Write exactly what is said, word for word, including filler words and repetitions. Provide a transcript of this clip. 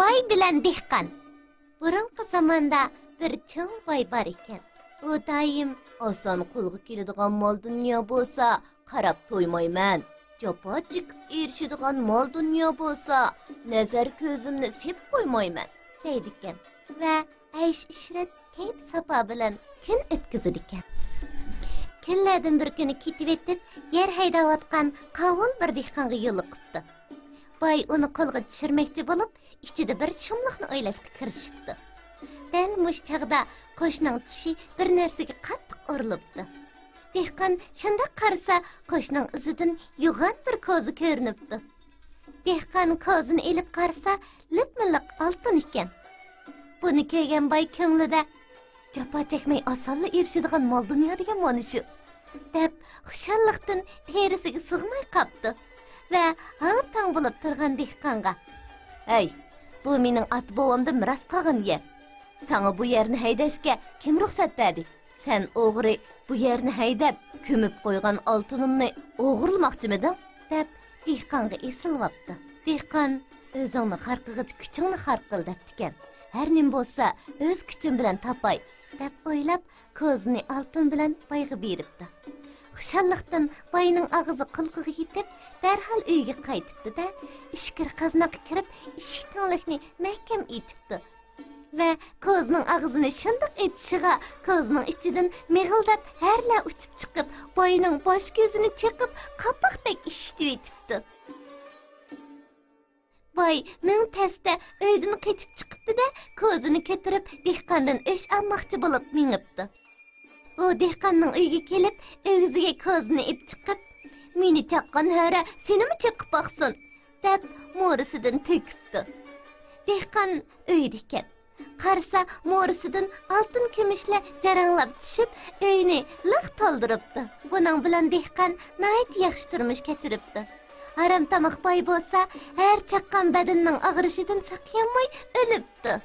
باي بىلەن دېھقان. بۇرۇنقى زاماندا بىر چوڭ باي بار ئىكەن. ئۇ دائىم «ئاسان قولغا كېلىدىغان مال-دۇنيا بولسا، قاراپ تويمايمەن. جاپا چېكىپ ئېرىشىدىغان مال-دۇنيا بولسا، نەزەر كۆزۈمنى سېپ قويمايمەن» دەيدىكەن. ۋە ئەيش-ئىشرەت، كەيپ-ساپا بىلەن كۈن ئۆتكۈزىدىكەن. كۈنلەردىن بىر كۈنى كېتىۋېتىپ، يەر ھەيدەۋاتقان قاۋۇل بىر دېھقانغا يولۇقۇپتۇ. باي ئۇنى قولغا چۈشۈرمەكچى بولۇپ، ئىچىدە بىر شۇملۇقنى ئويلاشقا كىرىشىپتۇ. دەل مۇشۇ چاغدا قوشنىڭ چىشى بىر نەرسىگە قاتتىق ئۇرۇلۇپتۇ. دېھقان شۇنداق قارىسا، قوشنىڭ ئىزىدىن يوغان بىر كوزا كۆرۈنۈپتۇ. دېھقان كوزىنى ئېلىپ قارىسا، لىپمۇللۇق ئالتۇن ئىكەن. بۇنى كۆرگەن باي كۆڭلىدە، «جاپا چەكمەي ئاسانلا ئېرىشىدىغان مال-دۇنيا دېگەن مانا شۇ» دەپ، خۇشاللىقتىن تېرىسىگە سىغماي قاپتۇ ۋە ھاڭ-تاڭ بولۇپ تۇرغان دېھقانغا، «ھەي، بۇ مېنىڭ ئاتا-بوۋامدىن مىراس قالغان يەر. ساڭا بۇ يەرنى ھەيدەشكە كىم رۇخسەت بەردى؟ سەن ئوغرى، بۇ يەرنى ھەيدەپ، كۆمۈپ قويغان ئالتۇنۇمنى ئوغرىلىماقچىمىدىڭ؟» دەپ، دېھقانغا ئېسىلىۋاپتۇ. دېھقان، «ئۆزۈڭنى خار قىلغۇچە، كۈچۈڭنى خار قىل» دەپتىكەن. «ھەر نېمە بولسا، ئۆز كۈچۈم بىلەن تاپاي» دەپ ئويلاپ، كوزىنى ئالتۇن بىلەن بايغا بېرىپتۇ. خۇشاللىقتىن باينىڭ ئاغزى قۇلىقىغا يېتىپ، دەرھال ئۆيىگە قايتىپتۇ-دە، ئىچكىرى قازناققا كىرىپ، ئىشىك تۈڭلۈكنى مەھكەم ئېتىپتۇ. ۋە كوزىنىڭ ئاغزىنى شۇنداق ئېچىشىغا، كوزىنىڭ ئىچىدىن مىغىلداپ ھەرلەر ئۇچۇپ چىقىپ، باينىڭ باش كۆزىنى چېقىپ، قاپاقتەك ئىششىتىۋېتىپتۇ. باي مىڭ تەستە ئۆيدىن قېچىپ چىقىپتۇ-دە، كوزىنى كۆتۈرۈپ، دېھقاندىن ئۆچ ئالماقچى بولۇپ مېڭىپتۇ. ئۇ دېھقاننىڭ ئۆيىگە كېلىپ، ئۆگزىگە كوزىنى ئېلىپ چىقىپ، «مېنى چاققان ھۆرە سېنىمۇ چېقىپ باقسۇن» دەپ، مورىسىدىن تۆكۈپتۇ. دېھقان ئۆيدە ئىكەن. قارىسا، مورىسىدىن ئالتۇن-كۈمۈشلەر جاراڭلاپ چۈشۈپ، ئۆينى لىق تولدۇرۇپتۇ. بۇنىڭ بىلەن دېھقان ناھايىتى ياخشى تۇرمۇش كەچۈرۈپتۇ. ھارام تاماق باي بولسا، ھەر چاققان بەدىنىنىڭ ئاغرىشىدىن ساقىيالماي ئۆلۈپتۇ.